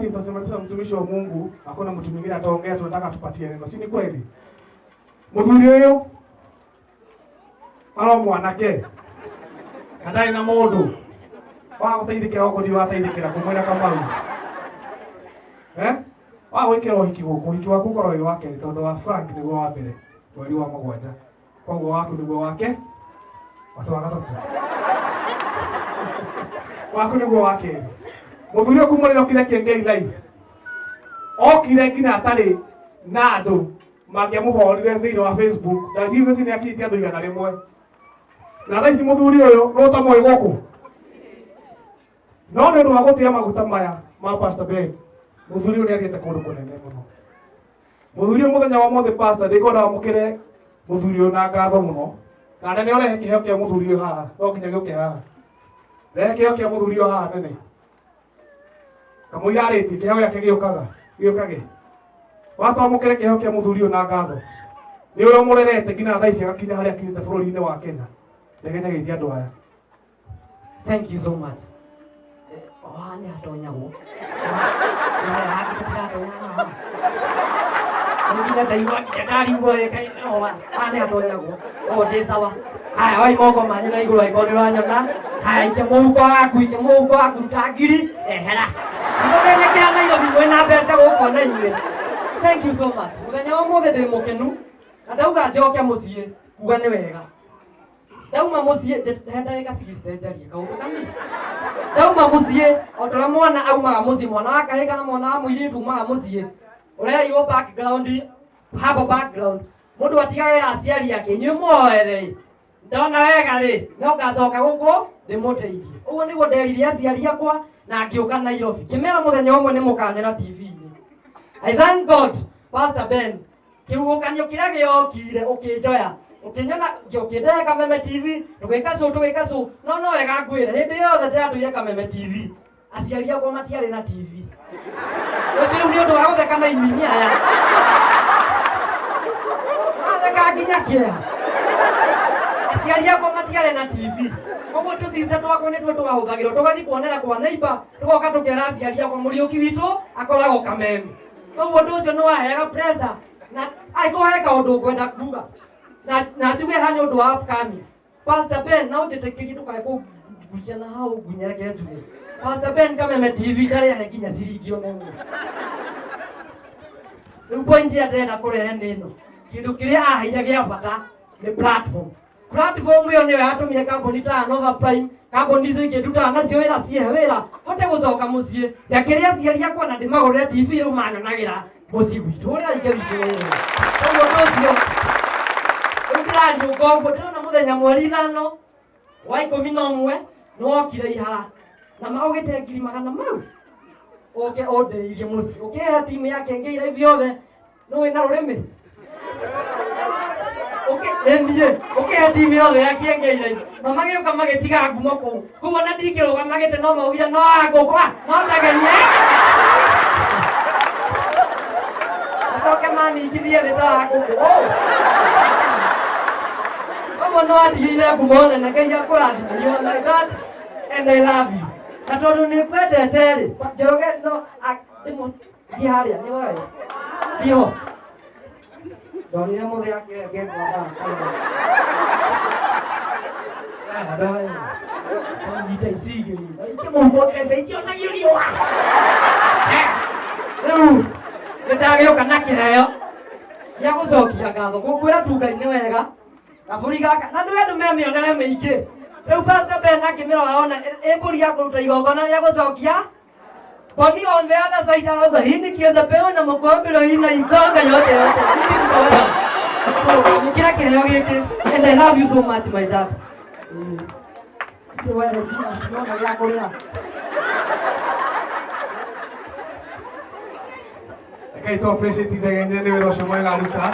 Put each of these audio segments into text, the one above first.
Nitasema kabisa mtumishi wa Mungu, hakuna mtu mwingine ataongea, tunataka tupatie neno. Si ni kweli? Muthuri uyu aro mwanake na ndarĩ na mũndũ wa gũteithĩkĩra gũkũ ndiũ wateithĩkĩra kũ mwĩna Kamau, eh, wa gwĩkĩra ũhiki gũkũ, ũhiki waku ũkorwo wĩ wa kerĩ tondũ wa Frank nĩguo wa mbere mweri wa 7, koguo waku nĩguo wake watu wa gatatũ, waku nĩguo wa kerĩ. Mũthuri ũyũ kuma rĩrĩa okire Kiengei Live, okire nginya atarĩ na andũ mangĩamũhorire thĩinĩ wa Facebook, na ndiũ icio nĩ akinyĩtie andũ 100 na thaa ici mũthuri ũyũ no ũtamũĩ gũkũ, no nĩ ũndũ wa gũtĩa maguta maya ma Pastor Ben, mũthuri ũyũ nĩ athiĩte kũndũ kũnene mũno. Mũthuri ũyũ mũthenya wa mothe, Pastor, ndĩkwenda wamũkĩre mũthuri ũyũ na ngatho mũno, na nene ũrehe kĩheo kĩa mũthuri ũyũ haha, no nginya gĩũke haha. Rehe kĩheo kĩa mũthuri ũyũ haha nene, kamũira arĩtie kĩheo gĩake gĩũkaga gĩũkage. Pastor, wamũkĩre kĩheo kĩa mũthuri ũyũ na ngatho, nĩ ũrĩa ũmũrerete nginya thaa ici agakinya harĩa akinyĩte bũrũri-inĩ wa Kenya. Ndegenya geithia andũ aya. Thank you so much. Oh, nĩ hatonyagwo. Harĩa hangĩ tũtiratonya haha. Rĩu nginya ndaigua nginya ndarigwo ĩ, oh, haha nĩ hatonyagwo. Oh, ndĩ sawa. Haya, oi moko manyu na igũrũ angĩkorwo nĩ ũranyona. Haya, ikia mũhuko waku, ikia mũhuko waku, ruta ngiri, ehera. Ndũgenekera Nairobi mwĩna mbeca gũkũ ona inyuĩ. Thank you so much. Mũthenya wa ũmũthĩ ndĩ mũkenu na ndauga njoke mũciĩ kuga nĩ wega. Ndauma mũciĩ he ndagĩka 60 njarie kaũndũ kanini. Ndauma mũciĩ o ta ũrĩa mwana aumaga mũciĩ, mwana wa kahĩĩ kana mwana wa mũirĩtu umaga mũciĩ, ũreirwo background, hapo background, mũndũ atigagĩra aciari ake, inyuĩ muoere ndona wega rĩ, no ngacoka gũkũ ndĩmũteithie. Ũguo nĩguo nderire aciari akwa na ngĩũka Nairobi, ngĩmera mũthenya ũmwe nĩ mũkanyona TV-inĩ. I thank God, Pastor Ben, kĩhuhũkanio kĩrĩa gĩokire ũkĩnjoya ũkĩnyona, ũkĩndehe Kameme TV, tũgĩka show, tũgĩka show. No wega ngwĩre, hĩndĩ yothe ndĩratũire Kameme TV, aciari akwa matiarĩ na TV. Ũcio rĩu nĩ ũndũ wa gũtheka na inyuĩ aya matheka nginya kĩeha. Aciari akwa matiarĩ na TV, koguo tũcice twakwa nĩtuo twahũthagĩrwo, tũgathiĩ kuonera kwa neighbor, tũgoka tũkera aciari akwa Mũriũki witũ akoragwo Kameme. Koguo ũndũ ũcio nĩ waheaga pressure, na angĩkorwo he kaũndũ ngwenda kuga na njuge ha nĩ ũndũ wa upcoming Pastor Ben, na ũnjĩtĩkĩrie ndũkae kũngucia na hau ngunyereke njuge Pastor Ben, Kameme TV ndarĩ ahe nginya ciringi ona ĩmwe. Rĩu point ĩrĩa ndĩrenda kũrehe nĩ ĩno: kĩndũ kĩrĩa aheire gĩa bata nĩ platform. Platform ĩyo nĩyo yatũmire kambuni ta Nova Prime, kambuni icio ingĩ ndutaga nacio wĩra, cihe wĩra hote gũcoka mũciĩ njakĩre aciari akwa na ndĩmagũrĩre TV rĩu manyonagĩra mũciĩ gwitũ ũrĩa ithe witũ wĩra. Koguo ũndũ ũcio rĩu ndĩrariũka ũguo ndĩrona mũthenya mweri 5 wa 11 nĩwokire ihara na maũgĩte ngiri magana mau ũke ũndĩirie mũciĩ, ũkĩhe timu ya Kengei Live yothe nĩwĩ na rũrĩmĩ ĩniĩ, ũkĩhe timu yothe ya Kiengei Live na magĩũka magĩtiga ngumo kũu. Koguo na ndingĩrũgama gĩtĩ, no maugire no angũkwa no ndegenye acoke maningithie thĩ ta wangũkũ. Koguo no andigĩire ngumo nene. Ngai akũrathime. You are my dad and I love you, na tondũ nĩ ngwendete rĩ, Njoroge, no thiĩ harĩa nĩ wayo thiĩ ho, ndonire mũthĩ akĩngwamba nyita ici igĩrĩ aikie mũhuko mbeca ikĩonagio riũa. Rĩu nĩ ndagĩũka na kĩheo gĩa gũcokia ngatho, gũkwĩra tu Ngai nĩ wega. Gabũri gaka na nĩ andũ me mĩonere mĩingĩ. Rĩu Pastor Ben akĩmĩrora ona ĩ mbũri ya kũruta igongona rĩa gũcokia. Boni on the other side arauga hii ni kianza peo na mũkombero ina ikonga yote yote. Mimi mtaweza. So, mukira kĩheo gĩkĩ and I love you so much, my dad. Tuwere jina nona gĩa kũrĩra. Rekei tu appreciate Ndegenye nĩ wĩra ũcio mwega aruta.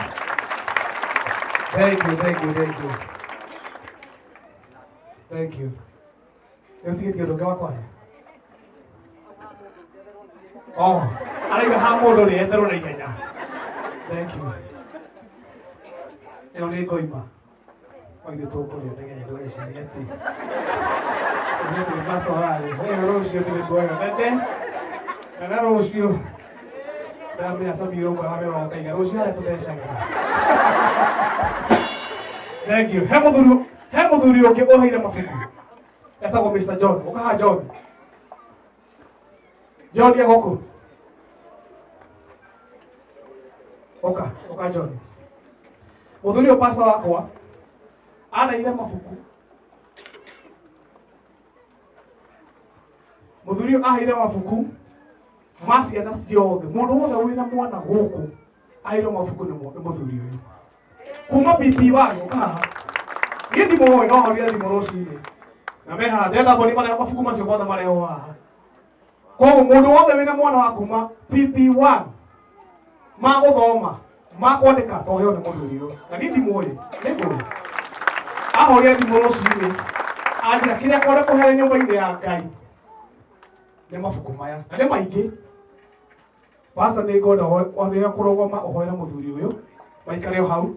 Thank you, thank you, thank you. Thank you. Nĩ ũtigĩtie ũndũ ũngĩ wa kwaria? Oh, araiga ha mũndũ rĩ etherwo na ihenya. Thank you. Ĩyo nĩ ngoima. Oithe tũkũrĩa Ndegenye, ndũgecirie atĩ. Ithuĩ tũrĩ pastor arĩ. Ĩyo rũciũ ndĩrĩ nguoyo nene. Kana rũciũ ndamenya Samira ũmwe wa mĩrongo kaiga rũciũ harĩa tũthecagĩra. Thank you. He mũthuri ũngĩ ũheire mabuku etagwo Mr. John. Ũkaha John. John e gũkũ. Ũka, ũka John. Mũthuri ũyũ pastor wakwa aneire mabuku. Mũthuri ũyũ aheire mabuku ma ciana ciothe. Mũndũ wothe wĩna mwana gũkũ aheirwo mabuku nĩ mũthuri ũyũ. Kuma PP1 ũka haha. Niĩ ndimũĩ no horire thimũ rũcinĩ. Na me haha ndĩrenda mboni mareho mabuku macio mothe marehwo haha. Koguo mũndũ wothe wĩna mwana wa kuma PP1 ma gũthoma ma kwandĩka toheo nĩ mũthuri ũyũ. Na niĩ ndimũĩ, nĩngũĩ. Ahorire thimũ rũcinĩ anjĩra kĩrĩa kwenda kũhe nyũmba-inĩ ya Ngai nĩ mabuku maya na nĩ maingĩ. Pasta nĩ ngwenda wambĩrĩria kũrũgama ũhoere mũthuri ũyũ maikare o hau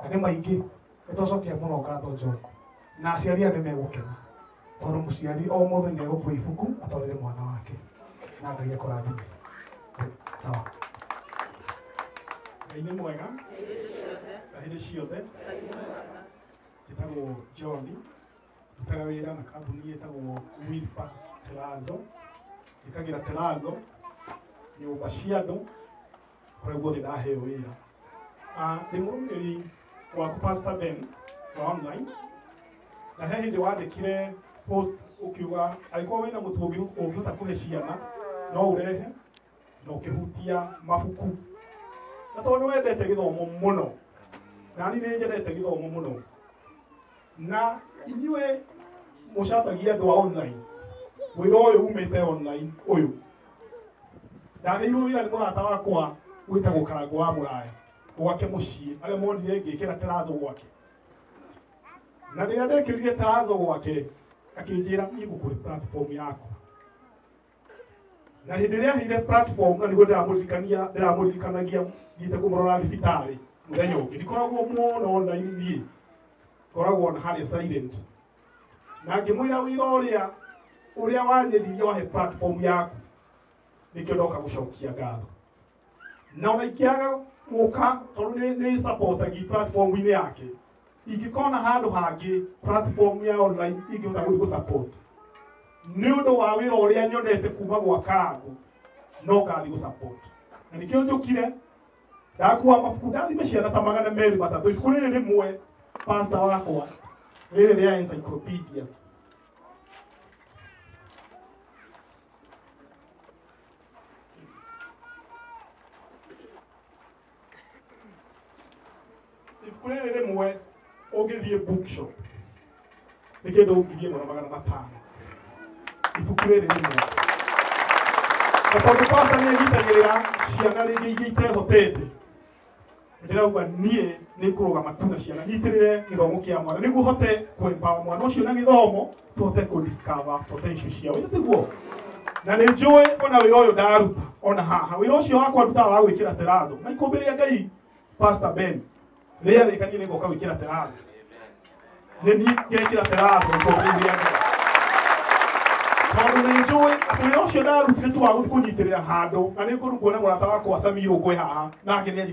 na nĩ maingĩ. Nĩ twacokia mũno ngatho John na aciari aya nĩ megũkena tondũ mũciari o mũthĩ nĩ egũkua ibuku atwarĩre mwana wake na Ngai akũrathime. Sawa. Ngai nĩ mwega na hĩndĩ ciothe. Njĩtagwo John, ndutaga wĩra na kambuni ĩtagwo Wilpa Terazo. Njĩkagĩra terazo nyũmba cia andũ kũrĩa guothe ndaheo wĩra. Ndĩ mũrũmĩrĩri waku Pastor Ben wa online, na he hĩndĩ wandĩkire post ũkiuga angĩkorwo wĩna mũtu ũngĩhota kũhe ciana no ũrehe, na ũkĩhutia mabuku. Na tondũ nĩ wendete gĩthomo mũno, na niĩ nĩ nyendete gĩthomo mũno, na inyuĩ mũcambagia andũ a online, wĩra ũyũ umĩte online ũyũ ndaheirwo wĩra nĩ mũrata wakwa wĩtagwo Karango wa Mũraya gwake mũciĩ, arĩa monire ngĩkĩra terazo gwake. Na rĩrĩa ndekĩrire terazo gwake akĩnjĩra niĩ ngũkũhe platform yakwa. Na hĩndĩ ĩrĩa aheire platform, na nĩguo ndĩramũririkanagia thiĩte kũmũrora thibitarĩ mũthenya ũngĩ, ndikoragwo mũno online niĩ, ngoragwo na harĩa silent. Na ngĩmwĩra wĩra ũrĩa wanyendirie wahe platform yaku, nĩkĩo ndoka gũcokia ngatho. Na ona ingĩaga gũka tondũ nĩ supportagi platform-inĩ yake, ingĩkona handũ hangĩ platform ya online ingĩhota gũthiĩ gũ support nĩ ũndũ wa wĩra ũrĩa nyonete kuma gwa Karango, no ngathiĩ gũ support. Na nĩkĩo njũkire ndakua mabuku, ndathime ciana ta 203. Ibuku rĩrĩ rĩmwe pastor wakwa, rĩrĩ rĩa encyclopedia. Ibuku rĩrĩ rĩmwe ũngĩthiĩ bookshop nĩ kĩndũ 1500. Ibuku rĩrĩ rĩmwe, na tondũ pastor nĩ anyitagĩrĩra ciana rĩngĩ iria itehotete, ndĩrauga niĩ nĩ ngũrũgama tu na ciana nyitĩrĩre gĩthomo kĩa mwana nĩguo hote kũ-empower mwana ũcio na gĩthomo, tũhote kũ-discover potential ciao. Ĩĩ tiguo? Na nĩ njũĩ ona wĩra ũyũ ndaruta ona haha, wĩra ũcio wakwa ndutaga wa gwĩkĩra terazo na ikũmbĩ rĩa Ngai, Pastor Ben rĩarĩkanie nĩ ngoka gwĩkĩra terazo, nĩ niĩ ngekĩra terazo ikũmbĩ rĩa Ngai, tondũ nĩ njũĩ atĩ wĩra ũcio ndarutire tu wa gũthiĩ kũnyitĩrĩra handũ, na nĩ ngũrũ kuona mũrata wakwa Samir ũkwĩ haha nake nĩ